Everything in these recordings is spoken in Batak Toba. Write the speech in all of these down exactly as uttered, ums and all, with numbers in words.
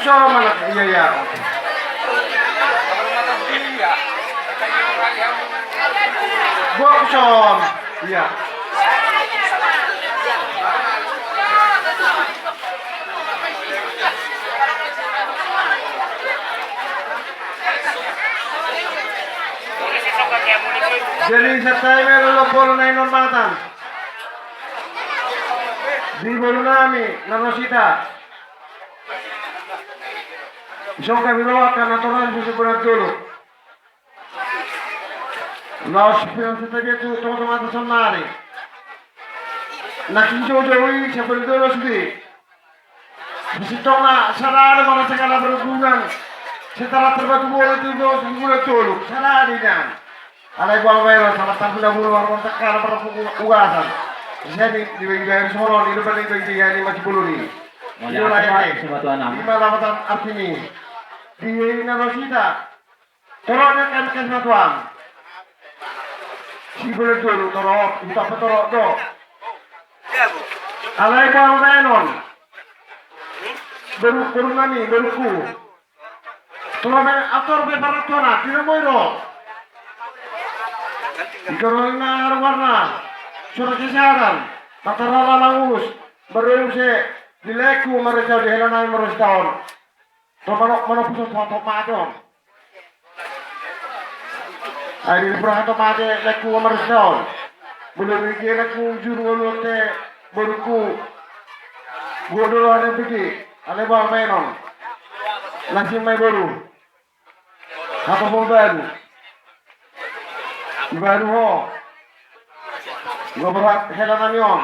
Son, mana? Iya, iya. Boxon. Iya. Jadi, satai melo lo polo na inon matan. Di boru nami, na rosita. Isongka biloaka na torang susu berat dulu. Laos pinansa tabiat tu tonga-tonga atas sonari. Na kinjo joi siapa di dolo sudi. Di sitong na sarada mana segala berhubungan. Setelah terbatu bola itu dos bulan dulu. Sarada ini. Alai buang bayar sama tampil dahulu warung tekan berhubungan ugasan. Jadi di bagi bayar sono di depan itu dia ini masih belum ini. Mauliate ma tu Tuhan. Lima lapatan artini. Di na rosita. Torokna kan kan satuan. Si boleh dulu torok, minta apa torok do. Alai bang menon. Beru beru nami beruku. Torok men ator be para tuana, tidak mau do. Ikarolina warna. Surat kesehatan. Tata rala langus. Baru se dileku mereka di helana mereka tahun. To mano mano puso to to mate on. Ai di pura to mate leku marus on. Bulu bigi leku juru ulu te boruku. Gua dulu ada bigi. Ale bang menon. Nasi mai boru. Apa pun baru. Baru ho. Gua berat hela nami on.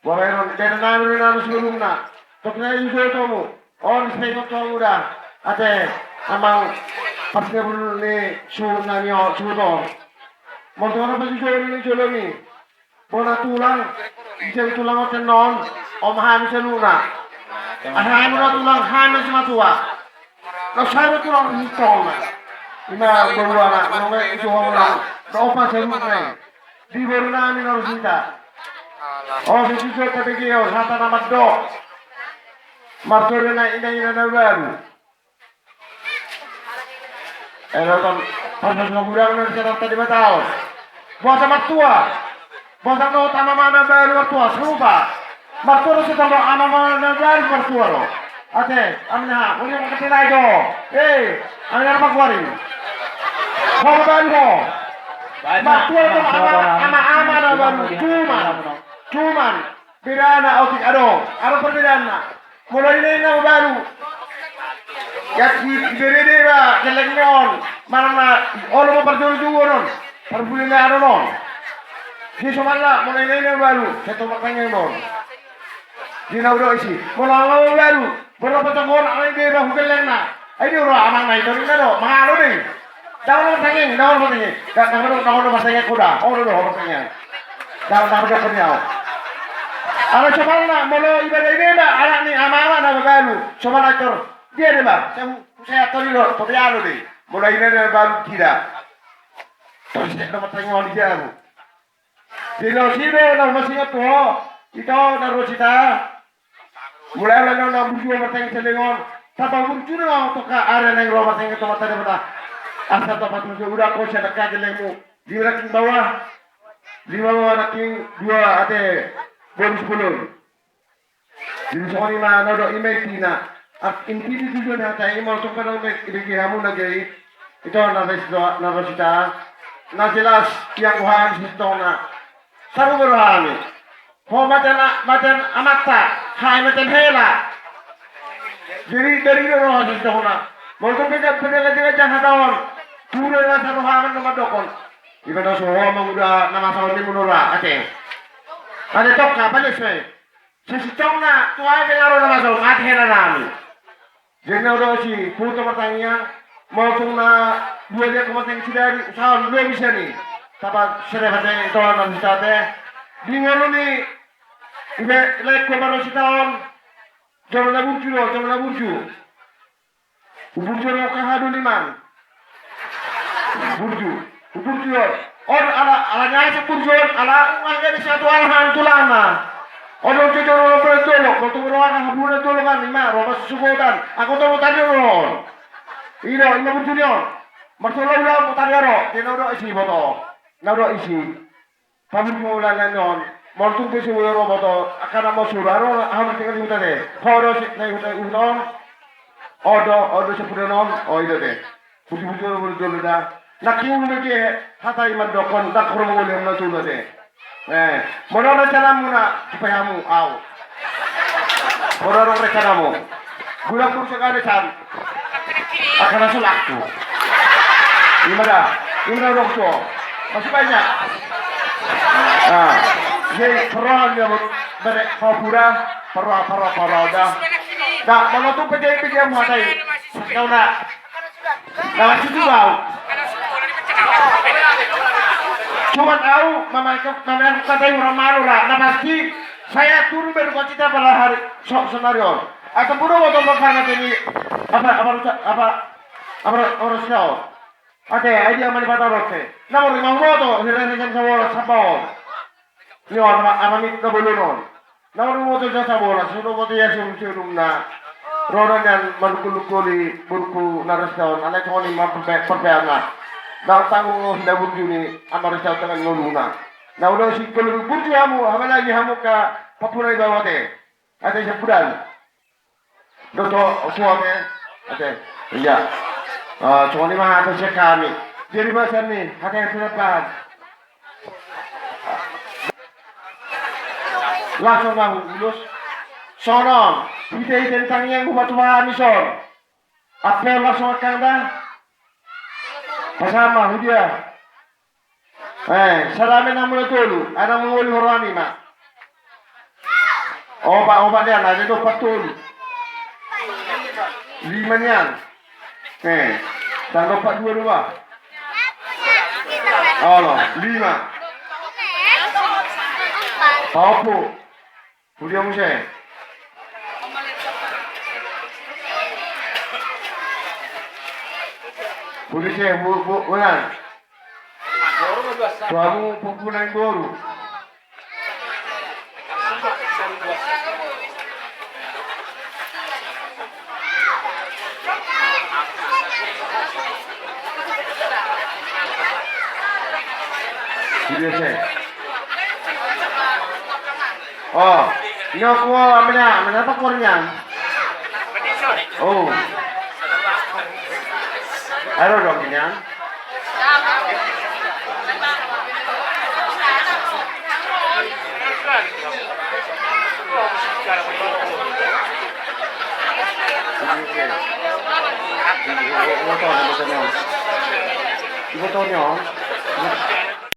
Gua menon. Beda nami nami sebelumna. Tokna ijo tomu. On sai on tulang uda. Ate amang pas ni bulu ni suhut nami on suhut on. Motor apa jujur ni jolo ni. Bona tulang. Ise tulang on tenon. Om hami seluna. Aha hami na tulang hami si matua. Na sai na tulang ni tong na. Ima bolu anak nonge ijo homo na. Na opa seluna. Di boru nami na rusita. O sisi jo tabege o hata na mandok. Martore na ina ina na baru. Elo tam parnas na gudang na sekarang tadi batao. Bosa martua. Bosa no tama mana baru martua serupa. Martua do sitong do ama ma na baru martua do. Ate ami na ha uli ma kete lai do. E ami na ma kuari. Ho ma baru ho. Martua do ama ama na baru cuman cuman bedana otik adong adong perbedaanna. Molo ina ina ma baru. Ya si bere deba keleng ni on. Mana na olo ma parjolo juo non. Parbuli na adong non. Di somalna molo ina ina ma baru. Seto ma tangeng non. Di na udo isi. Molo ama ma baru. Molo patok on ama i deba hukeleng na. Ai di uro amang na i tori na do mangalo dei. Daon na tangeng daon na tangeng. Daon na tangeng daon na tangeng kuda. Ono do ono tangeng. Daon na tangeng kuda. Ala somalna molo iba dai deba anak ni ama ama na ma baru. Somalna tor. Dia deba. Saya saya tori do. Tori alo dei. Molo ina na baru tidak. Terus dia nama tangeng on dia. Di laos i do na masingot tu ho. Ito na rosita. Mulai na na burju martangis selengon. Tapa burju na toka ada nang ro martangis tomat tadi mata. Asa tomat burju udah ko sada kaki lemu. Di ranking bawah. Di bawah ranking dua ate. Bonus belum. Jadi soal ima nodo ima intina. Inti di tujuan hata ima untuk pada umek ibege hamu na gei. Ito na res do na rosita. Na jelas yang uhan sitona. Saru berhami. Ho mate na mate amatta. Hai mate hela. Jadi dari do roha sitona. Mau tuh beda beda beda jangan tahun. Pura rasa roha men nomor dokon. Ibadah soho menguda nama tahun ini menurut ate. Ada tok apa nih? Sasintongna tu aek pe nga ro na masuk mate hela nami. Jadi na udah si puto pertanyaan mau tung na dua dia kau mateng sidari usaha lu bisa ni. Tapa sere pertanyaan itu na bisa te. Di ngolu ni ibe lek kau baru sitaon. Jom na burju lo jom na burju. Uburju on ka hadu liman. Uburju. Uburju on. On ala ala nyasa burju on ala unga gede satu ala hantu lama. Odong jojo ro, ro, ro, dolok, molo tung ro angka haburan dolok kan, ima ro masusugotan. Anggo tong botari on. I do, ima burju ni on. Marsola ula botari ro, dia na uda isi boto. Na uda isi. Paburju ula na ni on. Molo tung pe si ro boto, angka na mosura ro, aha na tinggal di huta de. Ho do si, na huta, huta on. Odo, odo sepudan on, o i do de. Puji-puji do, puji do da. Nangkin ulu be dia hata i mandokkon, ndang hurang mangoli hamu na tolu ate. Eh, molo rencanamu na, supai hamu, au. Molo adong rencanamu. Gulang bursa kade san. Angka na sulakku. Ima da, ima da dok so. Masih banyak. Ah, jadi perrohan dia bere, kau pura, perroha, perroha, perroha da. Da, molo tu pede, pede hamu hata i. Kau na. Na pasti tu au. Cuman au, mama, mama, kata orang malu ra. Na pasti, saya turun baru kau cita pada hari, so, senari on. Atau bodo motor bakar nanti ni, apa, apa, apa, apa, apa, apa, apa, ate, ai dia mani patarote. Na mori mau moto, hira-hira jam sabola, sabaon. Ni on, ama, ama mit na bolon on. Na on moto jasa bola, sudo moto ia sum sum na. Rona nian manukul-nukuli burku na restaon, alai tongoni ma perpe-, perpeana. Na tangu hinda burju ni ama restaon tangan ngoluna. Na udah si kelu burju hamu, apalagi hamu ka papuna i bawate. Ate sepudan. Doto, suame. Ate. Iya. Ah, songon i ma hata sian hami. Jadi bahasan ni, hata yang sudah paham. Langsung ma hu ulos. Sonon, hita-hita ni tangiang hupatupa hami son. Ape langsung angkang da. Pasama, hudia. Eh, sada ma na mula tolu, ada mangoli horoan i ma. Opat, opat nian, ada dopat tolu. Lima nian. Eh, dan dopat dua, dua. Olo, lima. Paopo. Hudia muse. Hudia se, bu, bu, bulan. Tuamu pupuna i boru. Hudia se. Oh, nyok wo amena, amena apa kornya? Oh. Aro dong ini. Ibu Tonyo.